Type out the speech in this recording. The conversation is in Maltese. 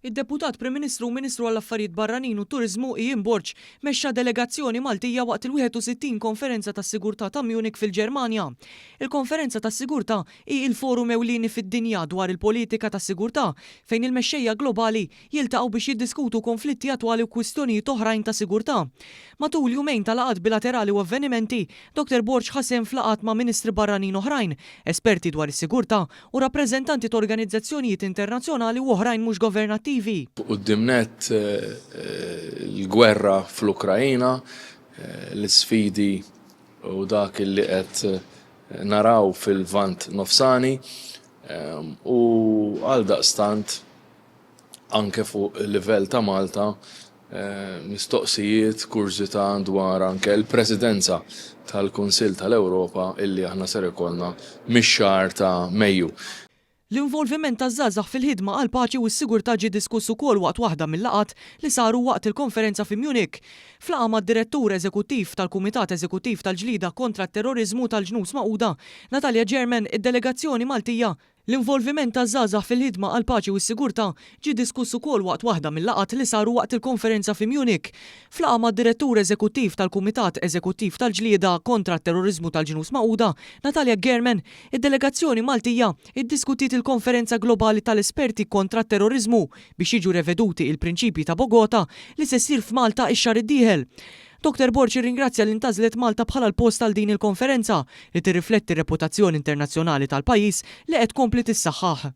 Id-Deputat Prim Ministru u Ministru għall-Affarijiet Barranin u t-Turiżmu Ian Borg mexxa delegazzjoni Maltija waqt il-61 Konferenza tas-Sigurtà ta' Munich fil-Ġermanja. Il-Konferenza tas-Sigurtà hi l-forum ewlieni fid-dinja dwar il-politika tas-sigurtà fejn il-mexxejja globali jiltaqgħu biex jiddiskutu konflitti attwali u kwistjonijiet oħrajn ta' sigurtà. Matul jumejn ta' laqgħat bilaterali u avvenimenti, Dottor Borg ħa sehem f'laqgħat ma' ministri barranin oħrajn, esperti dwar is-sigurtà u rappreżentanti ta' organizzazzjonijiet internazzjonali u oħrajn mhux governattivi. Fuq quddiem nett l-gwerra fl-Ukraina, l-isfidi u dak li qed naraw fil-Lvant Nofsani u għaldaqstant anke fuq livell ta' Malta mistoqsijiet, kurżità dwar anke l-Presidenza tal-Kunsill tal-Ewropa illi aħna ser ikollna mix-xahar ta' Mejju. L-involviment taż-żgħażagħ fil-ħidma għall-paċi u s-sigurtà ġie diskuss ukoll waqt waħda mil-laqgħat li saru waqt il-konferenza fi Munich. F'laqgħa mad-Direttur Eżekuttiv tal-Kumitat Eżekuttiv tal-Ġlieda kontra t-Terroriżmu tal-Ġnus Magħquda, Natalia Gherman, id-delegazzjoni Maltija L-involviment taż-żgħażagħ fil-ħidma għall-paċi u s-sigurtà ġie diskuss ukoll waqt waħda mil-laqgħat li saru waqt il-konferenza fi Munich. F'laqgħa mad-Direttur Eżekuttiv tal-Kumitat Eżekuttiv tal-Ġlieda kontra t-Terroriżmu tal-Ġnus Magħquda, Natalia Gherman, id-delegazzjoni Maltija ddiskutiet il-Konferenza Globali tal-Esperti kontra t-Terroriżmu biex jiġu reveduti il-Prinċipji ta' Bogota li se ssir f'Malta x-xahar id-dieħel. Dottor Borg irringrazzja li ntgħażlet Malta bħala l-post għal din il-konferenza li tirrifletti r-reputazzjoni internazzjonali tal-pajjiż li qed tkompli tissaħħaħ.